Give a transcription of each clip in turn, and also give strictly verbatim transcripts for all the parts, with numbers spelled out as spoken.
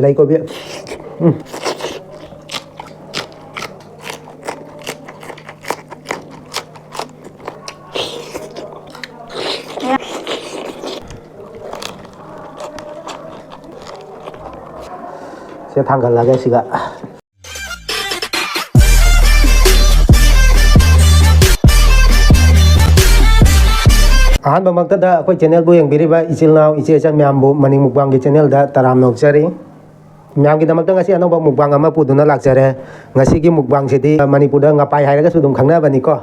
ꯂꯩ ꯀꯣꯕꯤ꯫ ꯎꯝ꯫ ꯁꯦ ꯊꯥꯡꯒꯠꯂꯒꯦ ꯁꯤꯒ꯫ ꯑꯍꯥꯟꯕꯃꯛꯇꯗ ꯑꯩꯈꯣꯏ channelꯕꯨ ꯌꯦꯡꯕꯤꯔꯤꯕ ꯏꯆꯤꯜ ꯏꯅꯥꯎ, ꯏꯆꯦ ꯏꯆꯟ ꯃꯌꯥꯝꯕꯨ ꯃꯅꯤ ꯃꯨꯛꯕꯥꯡꯒꯤ channelꯗ ꯇꯔꯥꯝꯅ ꯑꯣꯛꯆꯔꯤ꯫ ꯃꯌꯥꯝꯒꯤꯗꯃꯛꯇ ꯉꯁꯤ ꯑꯅꯧꯕ ꯃꯨꯛꯕꯥꯡ ꯑꯃ ꯄꯨꯗꯨꯅ ꯂꯥꯛꯆꯔꯦ꯫ ꯉꯁꯤꯒꯤ ꯃꯨꯛꯕꯥꯡꯁꯤꯗꯤ ꯃꯅꯤꯄꯨꯔꯗ ꯉꯄꯥꯏ ꯍꯥꯏꯔꯒꯁꯨ ꯑꯗꯨꯝ ꯈꯪꯅꯕꯅꯤꯀꯣ꯫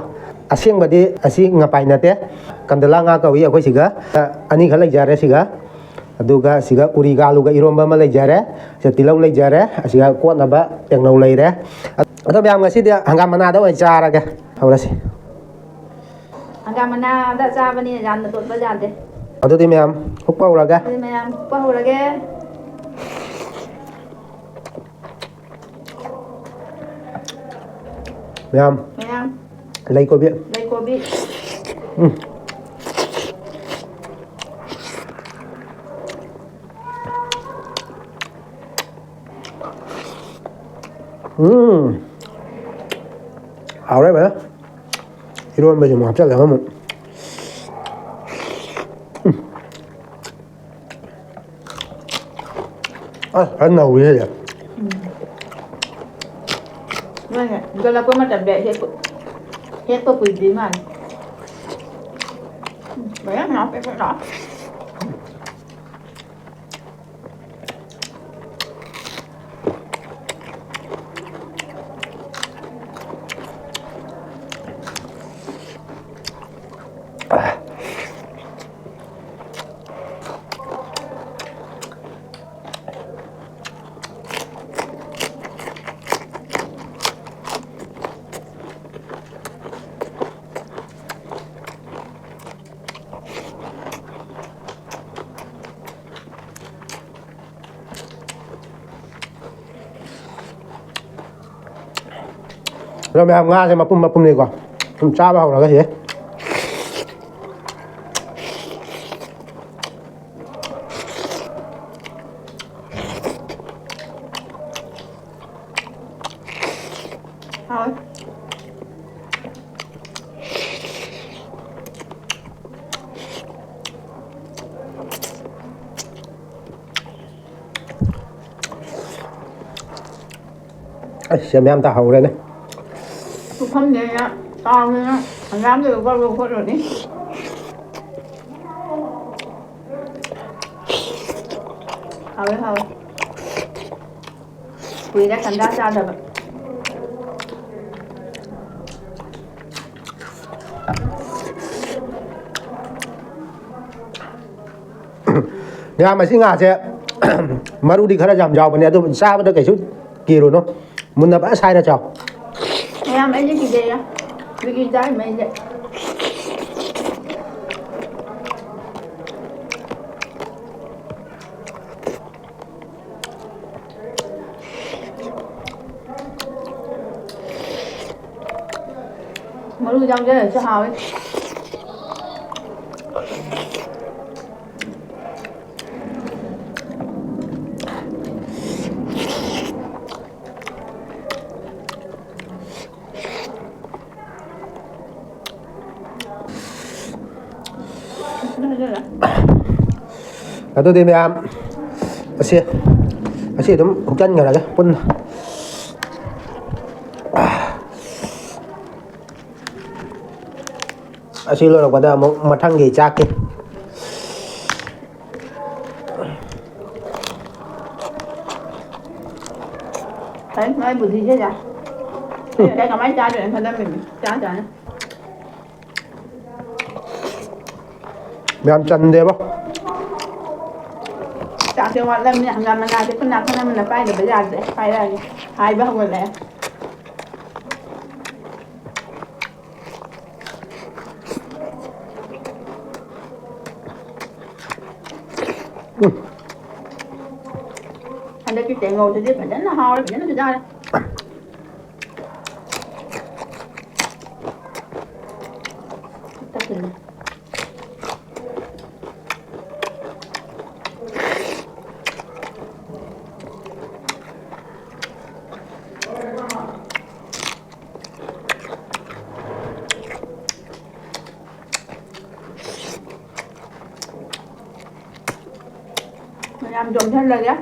ꯑꯁꯦꯡꯕꯗꯤ ꯑꯁꯤ ꯉꯄꯥꯏ ꯅꯠꯇꯦ, ꯀꯟꯗꯂꯥ ꯉꯥ ꯀꯧꯏ ꯑꯩꯈꯣꯏ ꯁꯤꯒ꯫ ꯑꯅꯤꯈꯛ ꯂꯩꯖꯔꯦ ꯁꯤꯒ꯫ ꯑꯗꯨꯒ ꯁꯤꯒ ꯎꯔꯤꯒ ꯑꯂꯨꯒ ꯏꯔꯣꯝꯕ ꯑꯃ ꯂꯩꯖꯔꯦ꯫ ꯁꯤꯗ ꯇꯤꯜꯍꯧ ꯂꯩꯖꯔꯦ꯫ ꯑꯁꯤꯒ ꯀꯣꯠꯅꯕ ꯇꯦꯡꯅꯧ ꯂꯩꯔꯦ꯫ ꯑꯗꯣ ꯃꯌꯥꯝ ꯉꯁꯤꯗꯤ ꯍꯪꯒꯥꯝ ꯃꯅꯥꯗ ꯑꯣꯏꯅ ꯆꯥꯔꯒꯦ꯫ ꯍꯧꯔꯁꯤ꯫ ꯍꯪꯒꯥꯝ ꯃꯅꯥꯗ ꯆꯥꯕꯅꯤꯅ ꯌꯥꯝꯅ ꯇꯣꯠꯄ ꯌꯥꯗꯦ꯫ ꯑꯗꯨꯗꯤ ꯃꯌꯥꯝ ꯍꯨꯛꯄ ꯍꯧꯔꯒꯦ꯫ ꯑꯗꯨꯗꯤ ꯃꯌꯥꯝ ꯍꯨꯛꯄ ꯍꯧꯔꯒꯦ꯫ ꯃꯌꯥꯝ꯫ ꯃꯌꯥꯝ꯫ ꯂꯩ ꯀꯣꯕꯤ꯫ ꯂꯩ ꯀꯣꯕꯤ꯫ ꯎꯝ꯫ ꯎꯝ꯫ ꯍꯥꯎꯔꯦ ꯐꯖꯅ꯫ ꯏꯔꯣꯟꯕꯁꯤ ꯑꯃꯨꯛ ꯍꯥꯞꯆꯤꯜꯂꯒ ꯑꯃꯨꯛ꯫ ꯎꯝ꯫ ꯑꯁ ꯐꯖꯅ ꯅꯧꯔꯤꯍꯦ꯫ ꯎꯝ꯫ ꯅꯣꯏꯅ ꯌꯣꯜꯂꯛꯄ ꯃꯇꯝꯗ ꯍꯦꯛꯄ, ꯍꯦꯛꯄ ꯀꯨꯏꯗ꯭ꯔꯤ ꯃꯥꯜꯂꯦ꯫ ꯎꯝ, ꯃꯌꯥꯝ ꯃꯌꯥꯝ ꯄꯦꯛ ꯄꯦꯛ ꯂꯥꯎ꯫ ꯑꯗꯣ ꯃꯌꯥꯝ, ꯉꯥꯁꯦ ꯃꯄꯨꯝ ꯃꯄꯨꯝꯅꯤꯀꯣ꯫ ꯁꯨꯝ ꯆꯥꯕ ꯍꯧꯔꯒ ꯁꯤꯁꯦ꯫ ꯑꯩꯁ, ꯌꯥꯝ ꯌꯥꯝ ꯇꯥꯍꯧꯔꯦꯅꯦ꯫ ꯄꯨꯈꯝꯅꯦꯅ ꯇꯥꯎꯅꯦꯅ ꯍꯪꯒꯥꯝꯗꯨꯗ ꯒꯣꯠ ꯒꯣꯠ ꯈꯣꯠꯂꯨꯅꯤ꯫ ꯍꯥꯎꯋꯦ, ꯍꯥꯎꯋꯦ꯫ ꯀꯨꯏꯔꯦ ꯈꯟꯖꯥ ꯆꯥꯗꯕ꯫ ꯃꯌꯥꯝ, ꯑꯁꯤ ꯉꯥꯁꯦ ꯃꯔꯨꯗꯤ ꯈꯔ ꯌꯥꯝ ꯌꯥꯎꯕꯅꯦ, ꯑꯗꯨ ꯆꯥꯕꯗ ꯀꯩꯁꯨ ꯀꯤꯔꯨꯅꯨ꯫ ꯃꯨꯟꯅ ꯐꯖꯅ ꯁꯥꯏꯔ ꯆꯥꯎ꯫ ꯃꯌꯥꯝ, ꯑꯩꯗꯤ ꯀꯤꯖꯩꯌꯦ꯫ ꯕꯤꯒꯤ ꯆꯥꯔꯤꯉꯩꯁꯦ꯫ ꯃꯔꯨ ꯌꯥꯎꯖꯔꯁꯨ ꯍꯥꯎꯋꯤ꯫ ꯑꯗꯨꯗꯤ ꯃꯌꯥꯝ, ꯑꯁꯤ, ꯑꯁꯤ ꯑꯗꯨꯝ ꯍꯨꯞꯆꯟꯈ꯭ꯔꯒꯦ ꯄꯨꯟꯅ꯫ ꯑꯁꯤ ꯂꯣꯏꯔꯛꯄꯗ ꯑꯃꯨꯛ ꯃꯊꯪꯒꯤ ꯆꯥꯛꯀꯤ꯫ ꯐꯩ, ꯅꯣꯏ ꯕꯨꯙꯤꯁꯦ ꯌꯥꯏ꯫ ꯑꯩ ꯉꯁꯥꯏ ꯀꯃꯥꯏꯅ ꯆꯥꯗꯣꯏꯅꯣ ꯈꯜꯂꯝꯃꯤꯅꯤ꯫ ꯆꯥ ꯆꯥꯅ꯫ ꯌꯥꯝ ꯆꯟꯗꯦꯕ꯫ ꯆꯥꯛꯁꯦ ꯋꯥꯠꯂꯝꯅꯤ꯫ ꯍꯪꯒꯥꯝ ꯃꯅꯥꯁꯦ ꯈꯨꯠ ꯅꯥ ꯈꯨꯠ ꯑꯃꯅ ꯄꯥꯏꯗꯕ ꯌꯥꯗ꯭ꯔꯦ꯫ ꯄꯥꯏꯔꯛꯑꯒꯦ꯫ ꯍꯥꯏꯕ ꯍꯧꯒꯠꯂꯛꯑꯦ꯫ ꯎꯝ꯫ ꯍꯟꯗꯛꯀꯤ ꯇꯦꯡꯉꯧꯗꯨꯗꯤ ꯐꯖꯅ ꯍꯥꯎꯔꯦ, ꯐꯖꯅꯁꯨ ꯆꯥꯔꯦ꯫ ꯇꯛꯈꯤꯅꯦ꯫ ꯆꯣꯝꯁꯤꯜꯂꯒꯦ꯫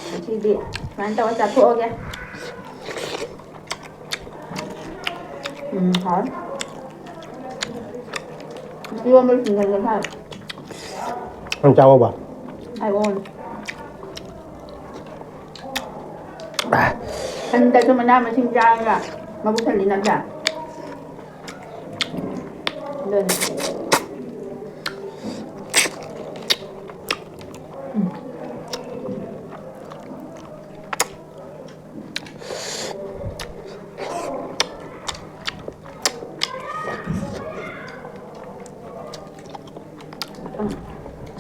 ꯉꯁꯤꯗꯤ ꯁꯨꯃꯥꯏꯅ ꯇꯧꯔ ꯆꯥꯊꯣꯛꯑꯒꯦ꯫ ꯎꯝ, ꯍꯥꯎꯋꯦ꯫ ꯏꯔꯣꯟꯕ ꯁꯤꯡꯖꯨ ꯍꯥꯎꯋꯦ꯫ ꯅꯪ ꯆꯥꯎꯑꯣꯕ꯫ ꯍꯥꯏꯔꯛꯑꯣꯅꯦ꯫ ꯍꯟꯗꯛꯁꯨ ꯃꯅꯥ ꯃꯁꯤꯡ ꯆꯥꯔꯒ ꯃꯕꯨꯛ ꯊꯜꯂꯤ ꯅꯠꯇ꯭ꯔꯥ? ꯑꯗꯨꯅꯤ꯫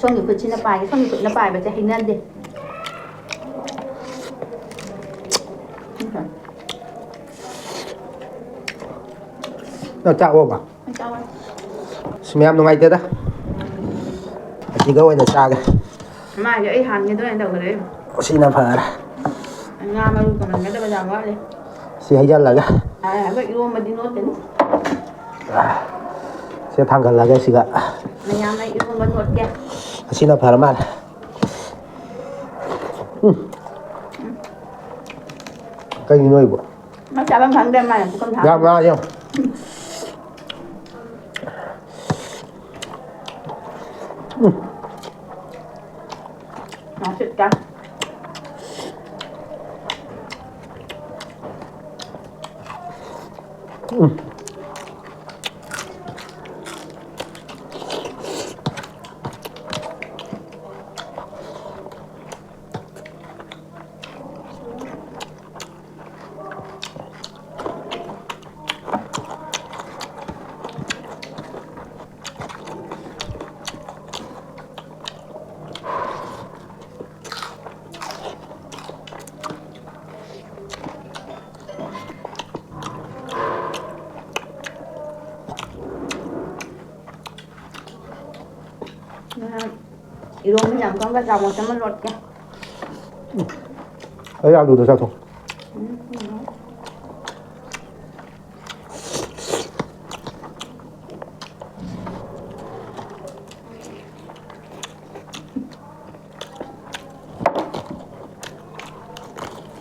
ꯁꯣꯝꯒꯤ ꯈꯨꯠꯁꯤꯅ ꯄꯥꯏꯒꯦ, ꯁꯣꯝꯒꯤ ꯈꯨꯠꯅ ꯄꯥꯏꯕꯁꯦ ꯍꯩꯅꯗꯦ꯫ ꯅꯪ ꯆꯥꯛꯑꯣꯕ꯫ ꯑꯩ ꯆꯥꯎꯔꯦ꯫ ꯑꯁ, ꯃꯌꯥꯝ ꯅꯨꯡꯉꯥꯏꯇꯦꯗ꯫ ꯑꯁꯤꯒ ꯑꯣꯏꯅ ꯆꯥꯒꯦ꯫ ꯃꯥꯏꯁꯦ ꯑꯩ ꯍꯥꯟꯒꯦ ꯑꯗꯨꯃꯥꯏꯅ ꯇꯧꯈ꯭ꯔꯦ꯫ ꯁꯤꯅ ꯐꯔꯦ꯫ ꯉꯥ ꯃꯔꯨ ꯀꯪꯍꯟꯒꯗꯕ ꯌꯥꯝ ꯋꯥꯠꯂꯤ꯫ ꯁꯤ ꯍꯩꯖꯜꯂꯒ꯫ ꯌꯥꯔꯦ, ꯑꯩꯈꯣꯏ ꯏꯔꯣꯝꯕꯗꯤ ꯅꯣꯠꯇꯅꯤ꯫ ꯁꯤ ꯊꯥꯡꯒꯠꯂꯒ ꯁꯤꯒ꯫ ꯃꯌꯥꯝ ꯑꯩ ꯏꯔꯣꯝꯕ ꯅꯣꯠꯀꯦ꯫ ꯑꯁꯤꯅ ꯐꯔ ꯃꯥꯜꯂꯦ꯫ ꯎꯝ꯫ ꯀꯩꯅꯣ ꯅꯣꯏꯕꯣ? ꯃꯥ ꯆꯥꯐꯝ ꯈꯪꯗ꯭ꯔꯦ ꯃꯥꯅ ꯄꯨꯈꯝ ꯊꯥꯡ-, ꯌꯥꯝ ꯉꯥꯡꯉꯦ꯫ ꯎꯝ꯫ ꯉꯥꯁꯤꯠꯀ꯫ ꯎꯝ꯫ ꯏꯔꯣꯝꯕ ꯌꯥꯝ ꯀꯟꯅ ꯆꯥꯃꯁ ꯑꯃ ꯂꯣꯠꯀꯦ꯫ ꯑꯩ ꯑꯂꯨꯗꯣ ꯆꯥꯊꯣꯛ꯫ ꯎꯝ, ꯎꯝ꯫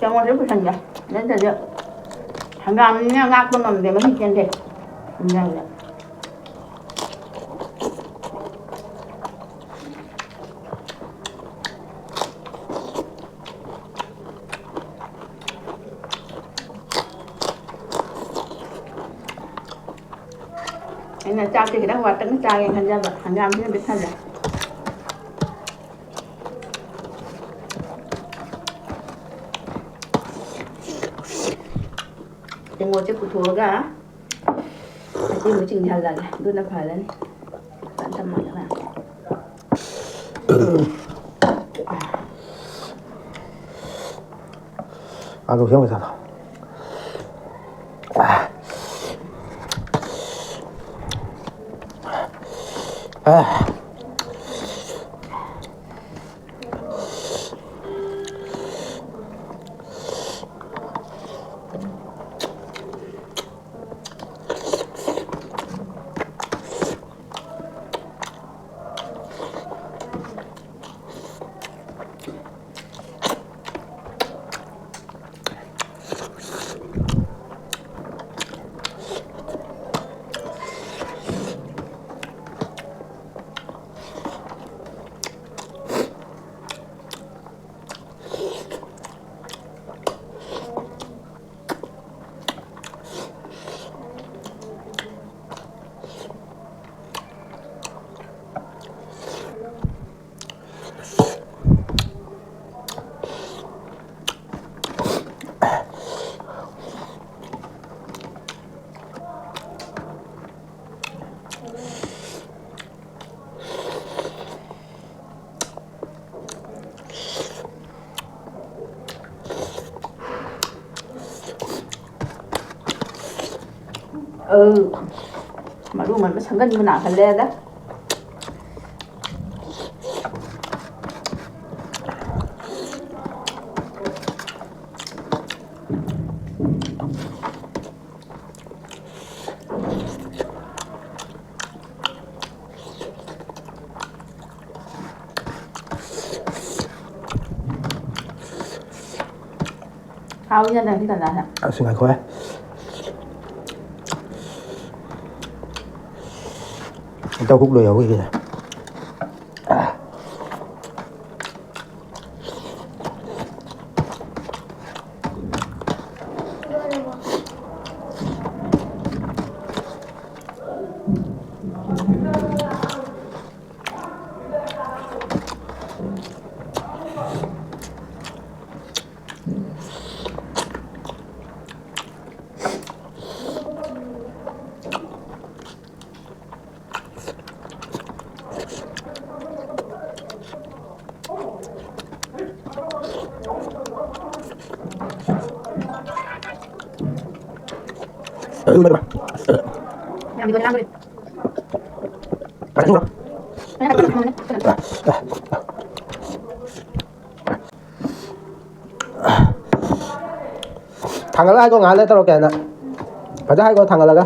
ꯆꯥꯃꯁꯁꯦ ꯄꯨꯁꯟꯒꯦ꯫ ꯅꯠꯇ꯭ꯔꯗꯤ ꯍꯪꯒꯥꯝꯅꯤꯅ ꯉꯥꯛꯄ ꯉꯝꯗꯦ, ꯃꯍꯤ ꯆꯦꯟꯗꯦ꯫ ꯏꯟꯖꯥꯡꯁꯦ꯫ ꯑꯩꯅ ꯆꯥꯛꯁꯦ ꯈꯤꯇꯪ ꯋꯥꯇꯛꯅ ꯆꯥꯒꯦꯅ ꯈꯟꯖꯕ, ꯍꯪꯒꯥꯝꯁꯤꯅ ꯄꯤꯛ ꯊꯜꯂꯦ꯫ ꯇꯦꯡꯀꯣꯠꯁꯦ ꯄꯨꯊꯣꯛꯑꯒ ꯑꯁꯤ ꯑꯃꯨꯛ ꯆꯤꯡꯁꯤꯜꯂꯒꯦ, ꯑꯗꯨꯅ ꯐꯔꯅꯤ꯫ ꯐꯖꯅ ꯊꯝꯃꯒ꯫ ꯑꯥꯂꯨ ꯁꯦꯝꯒꯦ ꯆꯠꯂꯣ꯫ ꯑꯧ, ꯃꯔꯨ ꯃꯟꯕ ꯁꯪꯒꯟꯕꯨ ꯅꯥꯒꯜꯂꯦꯗ꯫ ꯍꯥꯎꯏꯅ ꯅꯪꯒꯤ ꯇꯟꯖꯥꯁꯦ꯫ ꯑꯁ, ꯉꯥꯏꯈꯣꯍꯦ꯫ ꯍꯦꯛꯇ ꯍꯨꯛ ꯂꯣꯏꯍꯧꯈꯤꯒꯦ꯫ ꯊꯥꯡꯒꯠꯂ ꯍꯥꯏꯀꯣ, ꯉꯥꯏꯍꯥꯛ ꯂꯩꯔ ꯇꯧꯔꯛꯀꯦ ꯍꯥꯏꯅ꯫ ꯐꯖꯅ ꯍꯥꯏꯀꯣ, ꯊꯥꯡꯒꯠꯂꯒ꯫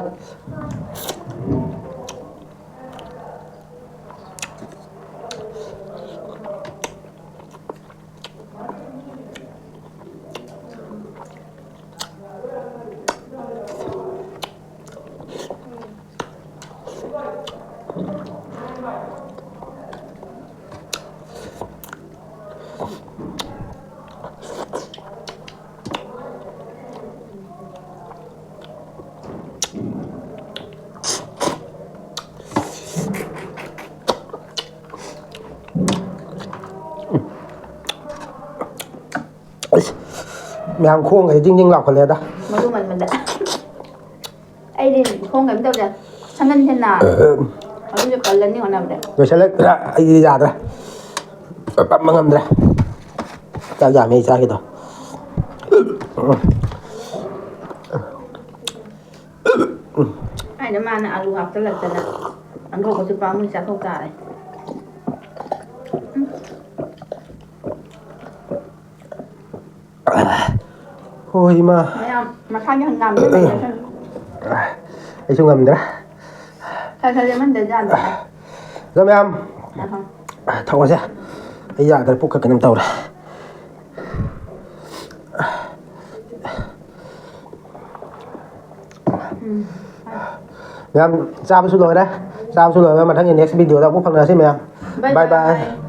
ꯑꯁ, ꯃꯌꯥꯝ ꯈꯣꯡꯒꯁꯦ ꯖꯤꯡ ꯖꯤꯡ ꯂꯥꯎꯈꯠꯂꯦꯗ꯫ ꯃꯔꯨ ꯃꯟꯕꯗ꯫ ꯑꯩꯗꯤ ꯈꯣꯡ ꯀꯩꯝ ꯇꯧꯗꯦ꯫ ꯁꯪꯒꯟ ꯁꯦꯟꯅ꯫ ꯑꯗꯨꯁꯨ ꯀꯜꯂꯅꯤ ꯍꯣꯠꯅꯕꯗ꯫ ꯂꯣꯏꯁꯜꯂꯛꯇ꯭ꯔꯥ? ꯑꯩꯗꯤ ꯌꯥꯗ꯭ꯔꯦ꯫ ꯄꯝꯕ ꯉꯝꯗ꯭ꯔꯦ꯫ ꯆꯥꯛ ꯌꯥꯝꯃꯦ ꯏꯆꯥꯒꯤꯗꯣ꯫ ꯍꯥꯏꯅ ꯃꯥꯅ ꯑꯂꯨ ꯍꯥꯞꯆꯜꯂꯛꯇꯅ ꯑꯪꯒꯧꯕꯁꯨ ꯄꯥꯝꯃꯨꯏ ꯆꯥꯊꯣꯛ ꯇꯥꯔꯦ꯫ ꯎꯝ꯫ ꯍꯣꯏ, ꯏꯃꯥ꯫ ꯃꯌꯥꯝ ꯃꯁꯥꯒꯤ ꯍꯪꯒꯥꯝꯁꯦ ꯂꯩꯖꯁꯅꯨ꯫ ꯑꯩꯁꯨ ꯉꯝꯗ꯭ꯔꯦ꯫ ꯈꯔ ꯈꯔ ꯂꯦꯝꯍꯟꯗ ꯌꯥꯗ꯭ꯔꯦ꯫ ꯑꯗꯣ ꯃꯌꯥꯝ, ꯑꯍ꯫ ꯊꯛꯑꯣꯁꯦ꯫ ꯑꯩ ꯌꯥꯗ꯭ꯔꯦ, ꯄꯨꯛꯀ ꯀꯩꯅꯣꯝ ꯇꯧꯔꯦ꯫ ꯃꯌꯥꯝ ꯆꯥꯕꯁꯨ ꯂꯣꯏꯔꯦ꯫ ꯆꯥꯕꯁꯨ ꯂꯣꯏꯔꯦ꯫ ꯃꯊꯪꯒꯤ next video ꯗ ꯑꯃꯨꯛ ꯐꯪꯅꯔꯁꯤ ꯃꯌꯥꯝ꯫ Bye bye꯫